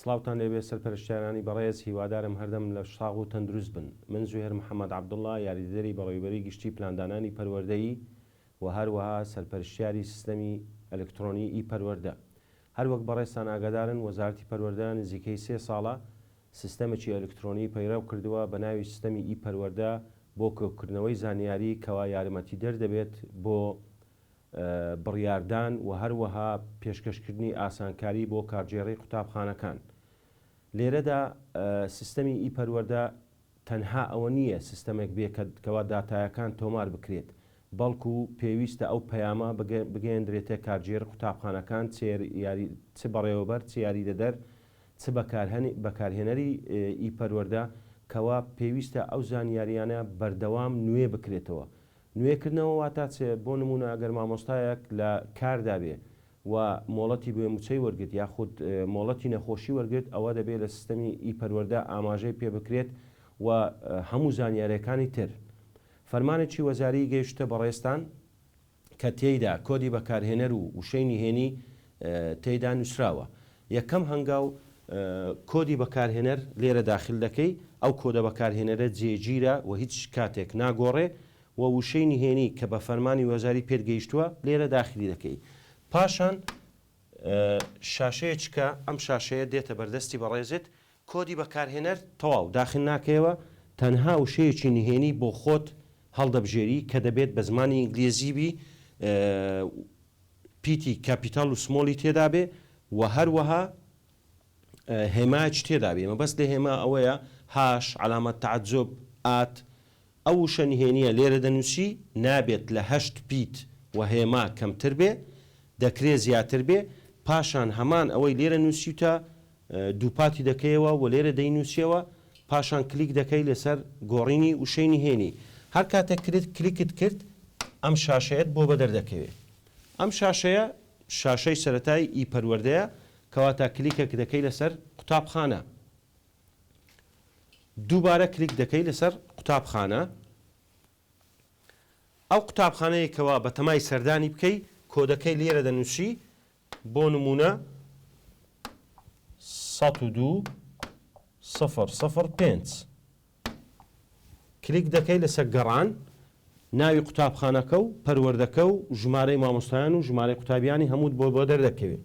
سڵاوتان لێبێ سەرپەرشتیارانی بەڕێز هیوادارم هەردەم لەش ساغ و تەندروست بن. من زوهێر محەمەد عەبدوڵا یاریدەدەری بەڕێوبەری گشتی پلاندانانی پەروەردەیی و هەروەها سەرپەرشتیاری سیستەمی ئەلکترۆنی ئی پەروەردە. هەروەک بەڕێزتان ئاگادارن وەزارەتی پەروەردە نزیکەی سێ ساڵە سیستەمێکی ئەلکترۆنی پەیڕەو کردووە بە ناوی سیستەمی ئی پەروەردە بۆ کۆکردنەوەی زانیاری کەوا یارمەتیدەر دەبێت بۆ بڕیاردان و هەروەها پێشکەشکردنی ئاسانکاری بۆ کارگێڕی قوتابخانەکان. لێرەدا سیستەمی ئی پەروەردە تەنها ئەوە نییە سیستەمێک بێ کە کەوا داتایەکان تۆمار بکرێت، بەڵکو پێویستە ئەو پەیامە بگەیەندرێتە کارگێڕی قوتابخانەکان چ یاری چ بەڕێوەبەر چ یاریدەدەر چ بەکارهێنەری ئی پەروەردە کەوا پێویستە ئەو زانیاریانە بەردەوام نوێ بکرێتەوە. نوێکردنەوە واتا چ؟ بۆ نموونە ئەگەر مامۆستایەک لە کاردا بێ و مۆڵەتی بێ مووچەی وەرگرت یاخود مۆڵەتی نەخۆشی وەرگرت ئەوە دەبێ لە سیستەمی ئی پەروەردە ئاماژەی پێ بکرێت و هەموو زانیاریەکانی تر. فەرمانێکی وەزاری گەیشتە بەڕێزتان کە تێیدا کۆدی بەکارهێنەر و وشەی نهێنی تێیدا نووسراوە. یەکەم هەنگاو کۆدی بەکارهێنەر لێرە داخل دەکەی، ئەو کۆدە بەکارهێنەرە جێگیرە و هیچ کاتێک ناگۆڕێ و وشەی نهێنی کە بە فەرمانی وەزاری پێت گەیشتووە لێرە داخلی دەکەی. پاشان شاشەیەکە ئەم شاشەیە دێتە بەردەستی بەڕێزت، کۆدی بەکارهێنەر تەواو داخل ناکەیەوە، تەنها وشەیەکی نهێنی بۆ خۆت هەڵدەبژێری کە دەبێت بە زمانی ئینگلیزی بی، پیتی capital و small ی تێدابێ و هەروەها هێمایەکی تێدابێ، مەبەست لە هێما ئەوەیە hash، علامە تعجب، at، ئەو وشە نهێنییە لێرە دەنووسی نابێت لە هەشت پیت و هێما کەمتر بێ، دەکرێ زیاتر بێ، پاشان هەمان ئەوەی لێرە نووسیوتە دووپاتی دەکەیەوە و لێرە دەینووسیەوە، پاشان کلیک دەکەی لەسەر گۆڕینی وشەی نهێنی، هەر کاتێک کلیکت کرد ئەم شاشەیەت بۆ بەدەر دەکەوێ. ئەم شاشەیە شاشەی سەرەتای ئی پەروەردەیە، کەواتە کلیکێک دەکەی لەسەر قوتابخانە. دووبارە کلیک دەکەی لەسەر قوتابخانە. ئەو قوتابخانەیە کەوا بەتەمای سەردانی بکەی کۆدەکەی لێرە دەنووسی بۆ نموونە 102 0 0 5 کلیک دەکەی لەسەر گەڕان ناوی قوتابخانەکە و پەروەردەکە و ژمارەی مامۆستایان و ژمارەی قوتابیانی هەمووت بۆ بۆ دەردەکەوێ.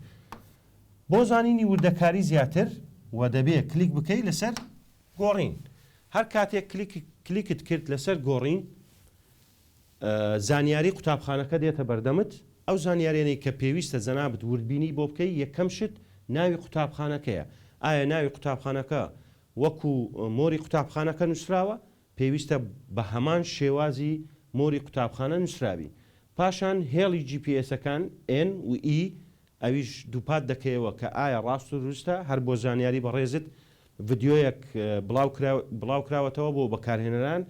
بۆ زانینی وردەکاری زیاتر و دەبێ کلیک بکەی لەسەر گۆڕین. هەر کاتێک کلیک کلیکت کرد لەسەر گۆڕین زانیاری قوتابخانەکە دێتە بەردەمت، ئەو زانیاریانەی کە پێویستە جەنابت وردبینی بۆ بکەی یەکەم شت ناوی قوتابخانەکەیە، ئایا ناوی قوتابخانەکە وەکو مۆری قوتابخانەکە نوسراوە، پێویستە بە هەمان شێوازی مۆری قوتابخانە نوسرابی. پاشان هێڵی جی پی ئێسەکان، N و E، ئەویش دووپات دەکەیەوە کە ئایا ڕاست و دروستە، هەر بۆ زانیاری بەڕێزت ڤیدیۆیەک بڵاوکراوەتەوە بۆ بەکارهێنەران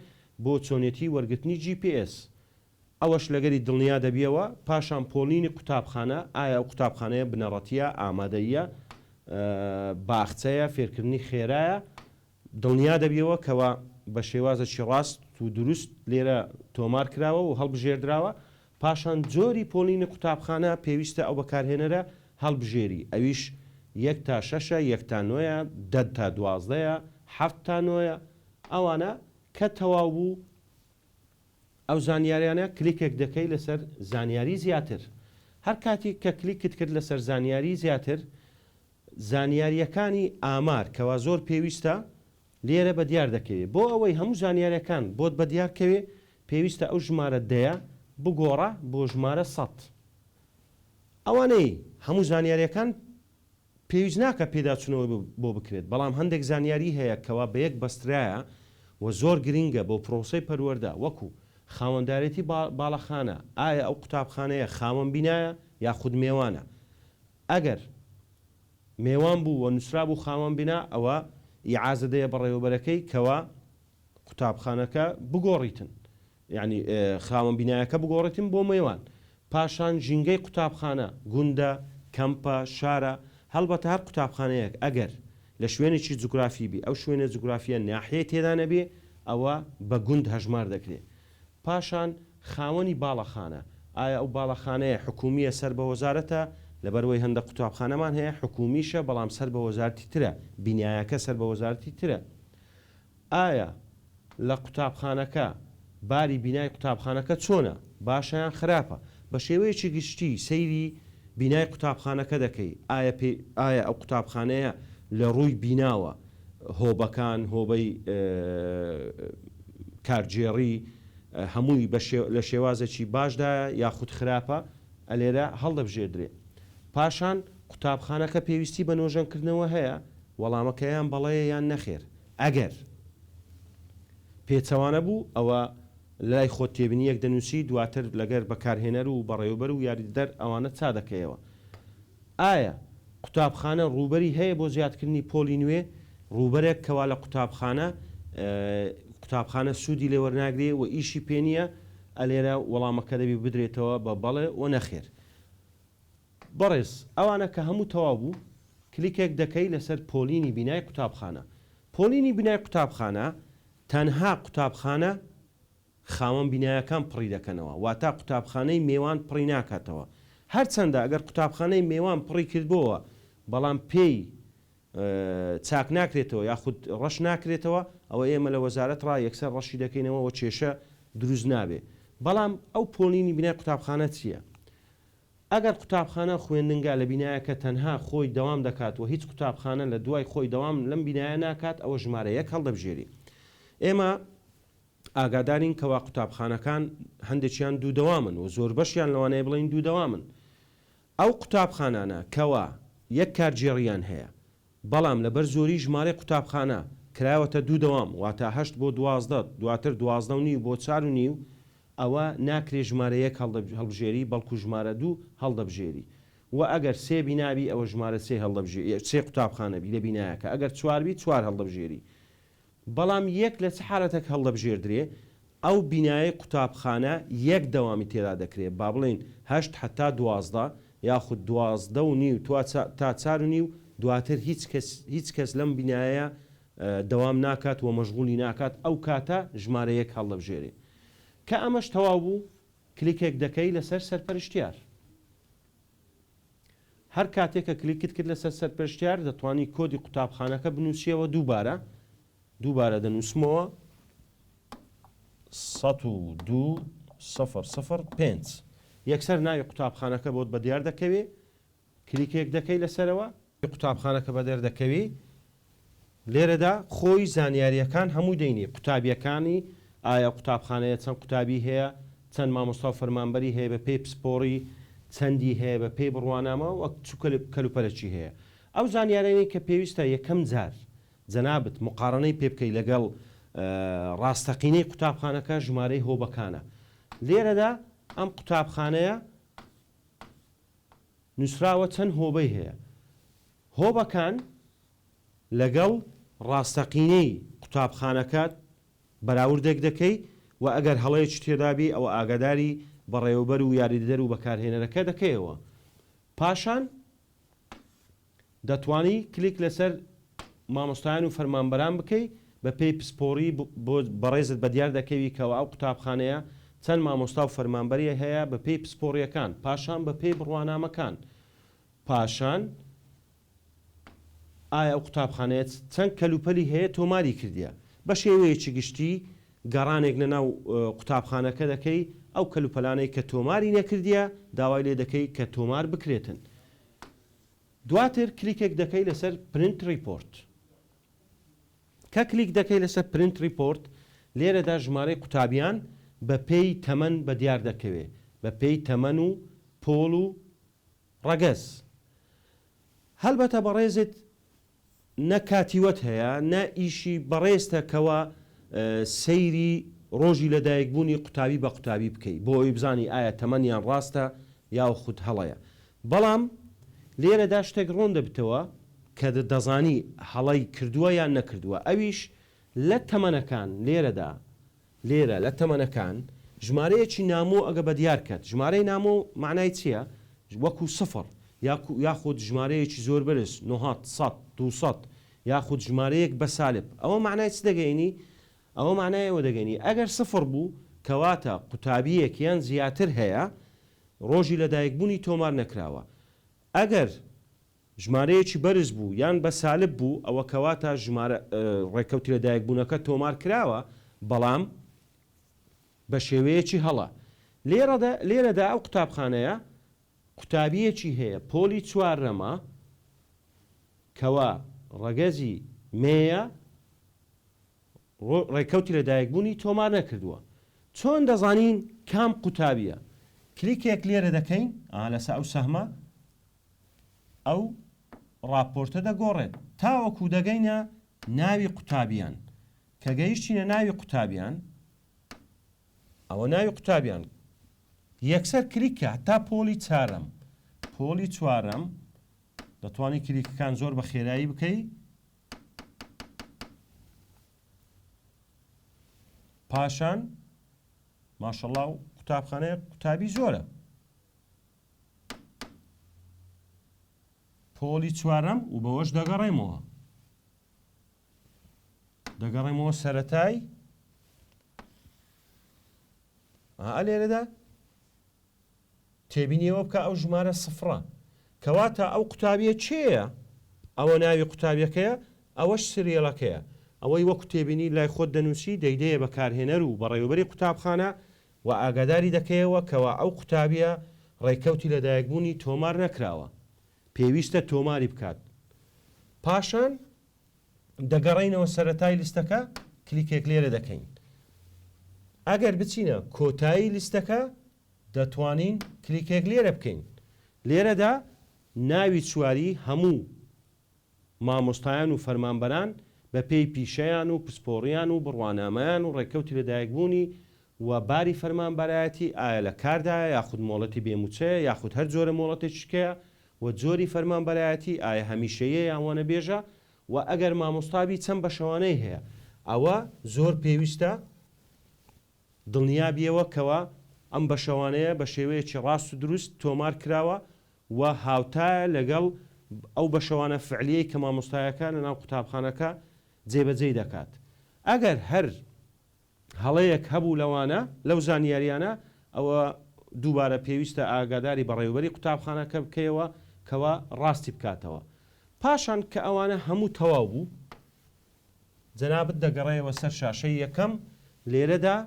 بۆ چۆنێتی وەرگرتنی جی پی ئێس. ئەوەش لەگەری دڵنیا دەبیەوە، پاشان پۆلینی قوتابخانە، ئایا ئەو قوتابخانەیە بنەڕەتیە، ئامادەییە، باخچەیە، فێرکردنی خێرایە، دڵنیا دەبیەوە کەوا بە شێوازەکی ڕاست و دروست لێرە تۆمار کراوە و هەڵبژێردراوە، پاشان جۆری پۆلینی قوتابخانە پێویستە ئەو بەکارهێنەرە هەڵبژێری، ئەویش یەک تا شەشە، یەک تا نۆیە، دە تا دوازدەیە، حەفت تا نۆیە، ئەوانە کە تەواو بوو ئەو زانیاریانە کلیکێک دەکەی لەسەر زانیاری زیاتر هەر کاتیک کە کلیکت کرد لەسەر زانیاری زیاتر زانیاریەکانی ئامار کەوا زۆر پێویستە لێرە بە دیار دەکەوێ بۆ ئەوەی هەموو زانیاریەکان بۆت بە دیار کەوێ پێویستە ئەو ژمارە دەیە بگۆڕە بۆ ژمارە سەت ئەوانەی هەموو زانیاریەکان پێویست ناکا پێداچوونەوەی بۆ بکرێت، بەڵام هەندێک زانیاری هەیە کەوا بەیەک بەسترایە و زۆر گرنگە بۆ پرۆسەی پەروەردە، وەکو، خاوەندارێتی باڵەخانە، ئایا ئەو قوتابخانەیە خاوەن بینایە یاخود مێوانە؟ ئەگەر مێوان بوو و نووسرابوو خاوەن بینا ئەوە ئیعازە دەیە بەڕێوەبەرەکەی کەوا قوتابخانەکە بگۆڕیتن یانی خاوەن بینایەکە بگۆڕیتن بۆ مێوان. پاشان ژینگەی قوتابخانە، گوندە، کەمپە، شارە، هەڵبەتە هەر قوتابخانەیەک ئەگەر لە شوێنێکی جوگرافی بی ئەو شوێنە جوگرافیە ناحیەی تێدا نەبێ ئەوە بە گوند هەژمار دەکرێ. پاشان خاوەنی باڵەخانە، ئایا ئەو باڵەخانەیە حکومیە سەر بە وەزارەتە لەبەروەی هەندە قوتابخانەمان هەیە حکومیشە بەڵام سەر بە وەزارەتی ترە، بینایەکە سەر بە وەزارەتی ترە. ئایا لە قوتابخانەکە باری بینای قوتابخانەکە چۆنە، باشە یان خراپە؟ بە شێوەیەکی گشتی سەیری بینای قوتابخانەکە دەکەی، ئایا پێ ئایا ئەو قوتابخانەیە لە ڕووی بیناوە، هۆبەکان، هۆبەی کارگێڕی، هەمووی بە لە شێوازێکی باشدایە یاخود خراپە، ئەلێرە هەڵدەبژێردرێ. پاشان قوتابخانەکە پێویستی بە نۆژەنکردنەوە هەیە؟ وەڵامەکە یان بەڵێیە یان نەخێر. ئەگەر پێچەوانە بوو ئەوە لای خۆت تێبینییەک دەنووسی دواتر لەگەر بەکارهێنەر و بەڕێوەبەر و یاریدەدەر ئەوانە چا دەکەیەوە. ئایا قوتابخانە ڕووبەری هەیە بۆ زیادکردنی پۆلی نوێ؟ ڕووبەرێک کەوا لە قوتابخانە قوتابخانە سوودی لێ وەرناگرێ و ئیشی پێ نییە، ئەلێرە وەڵامەکە دەبی بدرێتەوە بە بەڵێ و نەخێر. بەڕێز ئەوانە کە هەموو تەواو بوو کلیکێک دەکەی لەسەر پۆلینی بینای قوتابخانە. پۆلینی بینای قوتابخانە تەنها قوتابخانە خاوەن بینایەکان پڕی دەکەنەوە واتا قوتابخانەی مێوان پڕی ناکاتەوە هەرچەندە ئەگەر قوتابخانەی مێوان پڕی کردبۆوە بەڵام پێی چاک ناکرێتەوە یاخود ڕەش ناکرێتەوە ئەوە ئێمە لە وەزارەت ڕا یەکسەر ڕەشی دەکەینەوە و کێشە دروست نابێ بەڵام ئەو پۆلینی بینای قوتابخانە چییە؟ ئەگەر قوتابخانە و خوێندنگا لە بینایەکە تەنها خۆی دەوام دەکات و هیچ قوتابخانە لە دوای خۆی دەوام لەم بینایە ناکات ئەوە ژمارە یەک هەڵدەبژێری ئێمە ئاگادارین کەوا قوتابخانەکان هەندێکیان دوو دەوامن و زۆربەشیان لەوانەیە بڵێین دوو دەوامن ئەو قوتابخانانە کەوا یەک کارگێڕیان هەیە بەڵام لەبەر زۆری ژمارەی قوتابخانە کراوەتە دوو دەوام واتە هەشت بۆ 12 دواتر 12 و نیو بۆ چار و نیو ئەوە ناکرێ ژمارە یەک هەڵبژێری بەڵکو ژمارە دوو هەڵدەبژێری وە ئەگەر سێ بینا بی ئەوە ژمارە سێ هەڵدەبژێ سێ قوتابخانە بی لە بینایەکە ئەگەر چوار بی چوار هەڵدەبژێری بەڵام یەک لە چ حالەتەک هەڵدەبژێردرێ ئەو بینایەی قوتابخانە یەک دەوامی تێدا دەکرێ با بڵێین هەشت هەتا 12 یاخود 12 و نیو تا چار و نیو دواتر هیچ کەس هیچ کەس لەم بینایە دەوام ناکات و مەشغولی ناکات ئەو کاتە ژمارە یەک هەڵدەبژێرێ کە ئەمەش تەواو بوو کلیکێک دەکەی لەسەر سەرپەرشتیار هەر کاتێک کە کلیکت کرد لەسەر سەرپەرشتیار دەتوانی کۆدی قوتابخانەکە بنووسیەوە دووبارە دووبارە دەنووسمەوە 102 0 0 5 یەکسەر ناوی قوتابخانەکە بۆت بەدیار دەکەوێ کلیکێک دەکەی لەسەرەوە. قوتابخانەکە بەدەر دەکەوی لێرەدا خۆی زانیاریەکان هەمووی دەینی قوتابیەکانی ئایا قوتابخانەیە چەند قوتابی هەیە چەند مامۆستا و فەرمانبەری هەیە بە پێی پسپۆڕی چەندی هەیە بە پێی بڕوانامە و چ کەلوپەلەکی هەیە ئەو زانیارانەی کە پێویستە یەکەم جار جەنابت مقارەنەی پێ بکەی لەگەڵ ڕاستەقینەی قوتابخانەکە ژمارەی هۆبەکانە لێرەدا ئەم قوتابخانەیە نووسراوە چەند هۆبەی هەیە. هۆبەکان لەگەڵ ڕاستەقینەی قوتابخانەکەت بەراوردێک دەکەی و ئەگەر هەڵەیەکی تێدابی ئەوە ئاگاداری بەڕێوەبەر و یاریدەدەر و بەکارهێنەرەکە دەکەیەوە. پاشان دەتوانی کلیک لەسەر مامۆستایان و فەرمانبەران بکەی بە پێی پسپۆڕی بۆ بەڕێزت بەدیار دەکەوی کەوا ئەو قوتابخانەیە چەند مامۆستا و فەرمانبەری هەیە بە پێی پسپۆڕیەکان پاشان بە پێی بڕوانامەکان پاشان ئایا ئەو قوتابخانەیە چەند کەلوپەلی هەیە تۆماری کردیە بە شێوەیەکی گشتی گەڕانێک لە ناو قوتابخانەکە دەکەی ئەو کەلوپەلانەی کە تۆماری نەکردیە داوای لێ دەکەی کە تۆمار بکرێتن دواتر کلیکێک دەکەی لەسەر Print Report. کە کلیک دەکەی لەسەر Print Report لێرەدا ژمارەی قوتابیان بە پێی تەمەن بە دیار دەکەوێ بە پێی تەمەن و پۆل و ڕەگەز. هەلبەتە بەڕێزت نە کاتی وەت هەیە نە ئیشی بەڕێزتە کەوا سەیری ڕۆژی لەدایکبوونی قوتابی بە قوتابی بکەی بۆ ئەوەی بزانی ئایا تەمەنیان ڕاستە یاوخود هەڵەیە بەڵام لێرەدا شتێک ڕوون دەبتەوە کە دەزانی هەڵەی کردووە یان نەکردووە ئەویش لە تەمەنەکان لێرەدا لێرە لە تەمەنەکان ژمارەیەکی نامۆ ئەگە بەدیار کەت ژمارەی نامۆ مەعنای چیە وەکو سفر یاکو یاخود ژمارەیەکی زۆر بەرز نۆهەد سەد دووسەد یاخود ژمارەیەک بە سالب ئەوە مەعنای چ دەگەینی ئەوە مەعنای ئەوە دەگەینی ئەگەر سفر بوو کەواتە قوتابیەک یان زیاتر هەیە ڕۆژی لەدایکبوونی تۆمار نەکراوە. ئەگەر ژمارەیەکی بەرز بوو یان بە سالب بوو ئەوە کەواتە ژمارە ڕێکەوتی لەدایکبوونەکە تۆمار کراوە بەڵام بە شێوەیەکی هەڵە. لێرەدا لێرەدا ئەو قوتابخانەیە قوتابییەکی هەیە پۆلی چوارەمە کەوا ڕەگەزی مێیە ڕێکەوتی لەدایکبوونی تۆمار نەکردووە. چۆن دەزانین کام قوتابییە؟ کلیکێک لێرە دەکەین ئا لەسە ئەو سەهمە ئەو ڕاپۆرتە دەگۆڕێت تاوەکو دەگەینە ناوی قوتابیان. کە گەیشتینە ناوی قوتابیان ئەوە ناوی قوتابیان یەکسەر کلیک کە هەتا پۆلی چارەم پۆلی چوارەم دەتوانی کلیکەکان زۆر بە خێرایی بکەی پاشان ماشەڵا و قوتابخانەیە قوتابی زۆرە پۆلی چوارەم و بەوەش دەگەڕێمەوە دەگەڕێمەوە سەرەتای ئا لێرەدا تێبینیەوە بکە ئەو ژمارە سفرە کەواتە ئەو قوتابیە کێیە ئەوە ناوی قوتابیەکەیە ئەوەش سریەڵەکەیە ئەوەی وەکو تێبینی لای خۆت دەنووسی دەیدەیە بەکارهێنەر و بەڕێوەبەری قوتابخانە و ئاگاداری دەکەیەوە کەوا ئەو قوتابیە ڕێکەوتی لەدایکبوونی تۆمار نەکراوە پێویستە تۆماری بکات پاشان دەگەڕێینەوە سەرەتای لیستەکە کلیکێک لێرە دەکەین ئەگەر بچینە کۆتایی لیستەکە دەتوانین کلیکێک لێرە بکەین لێرەدا ناوی چواری هەموو مامۆستایان و فەرمانبەران بە پێی پیشەیان و پسپۆڕیان و بڕوانامەیان و ڕێککەوتی لەدایکبوونی و باری فەرمانبەرایەتی ئایا لە کاردایە یاخود مۆڵەتی بێ موچەیە یاخود هەر جۆرە مۆڵەتێکی کەیە و جۆری فەرمانبەرایەتی ئایا هەمیشەییە یان وانەبێژە و ئەگەر مامۆستا بی چەند بەشەوانەی هەیە ئەوە زۆر پێویستە دڵنیا بیەوە کەوا ئەم بەشەوانەیە بە شێوەیەکی ڕاست و دروست تۆمار کراوە و هاوتایە لەگەڵ ئەو بەشەوانە فعلیەی کە مامۆستایەکە لەناو قوتابخانەکە جێبەجێی دەکات ئەگەر هەر هەڵەیەک هەبوو لەوانە لەو زانیاریانە ئەوە دووبارە پێویستە ئاگاداری بەڕێوەبەری قوتابخانەکە بکەیەوە کەوا ڕاستی بکاتەوە پاشان کە ئەوانە هەموو تەواو بوو جەنابت دەگەڕێیەوە سەر شاشەی یەکەم لێرەدا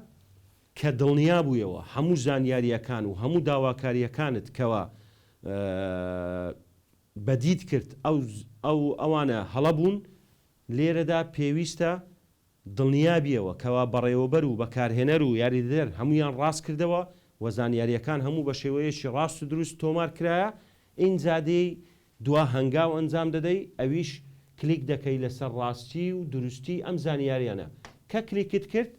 کە دڵنیا بوویەوە هەموو زانیارییەکان و هەموو داواکارییەکانت کەوا بەدیت کرد ئەو ئەو ئەوانە هەڵە بوون لێرەدا پێویستە دڵنیابیەوە کەوا بەڕێوەبەر و بەکارهێنەر و یاریدەدەر هەموویان ڕاست کردەوە و زانیارییەکان هەموو بە شێوەیەکی ڕاست و دروست تۆمار کرایە ئینجا دێی دوا هەنگاو ئەنجام دەدەی ئەویش کلیک دەکەی لەسەر ڕاستی و دروستی ئەم زانیاریانە کە کلیکت کرد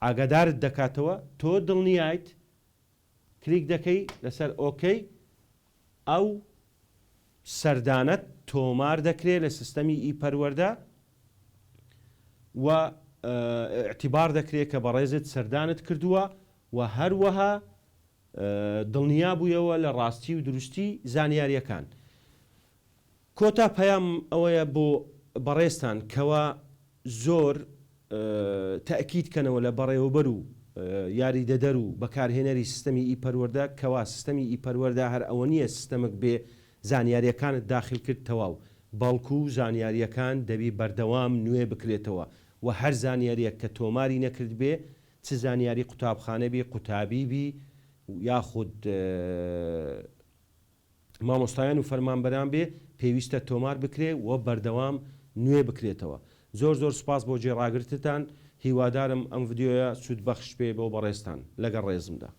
ئاگادارت دەکاتەوە تۆ دڵنیایت کلیک دەکەی لەسەر OK ئەو سەردانەت تۆمار دەکرێ لە سیستەمی ئی پەروەردە و ئیعتیبار دەکرێ کە بەڕێزت سەردانت کردووە و هەروەها دڵنیا بوویەوە لە ڕاستی و دروستی زانیاریەکان. کۆتا پەیام ئەوەیە بۆ بەڕێزتان کەوا زۆر تەئکید کەنەوە لە بەڕێوەبەر و یاریدەدەر و بەکارهێنەری سیستەمی ئی پەروەردە کەوا سیستەمی ئی پەروەردە هەر ئەوە نییە سیستەمک بێ زانیاریەکانت داخیل کرد تەواو بەڵکو زانیاریەکان دەبی بەردەوام نوێ بکرێتەوە و هەر زانیاریەک کە تۆماری نەکردبێ چ زانیاری قوتابخانە بی قوتابی بی یاخود مامۆستایان و فەرمانبەران بێ پێویستە تۆمار بکرێ و بەردەوام نوێ بکرێتەوە. زۆر زۆر سوپاس بۆ جێ ڕاگرتتان هیوادارم ئەم ڤیدیۆیە سوودبەخش بێ بۆ بەڕێزتان. لەگەڵ ڕێزمدا.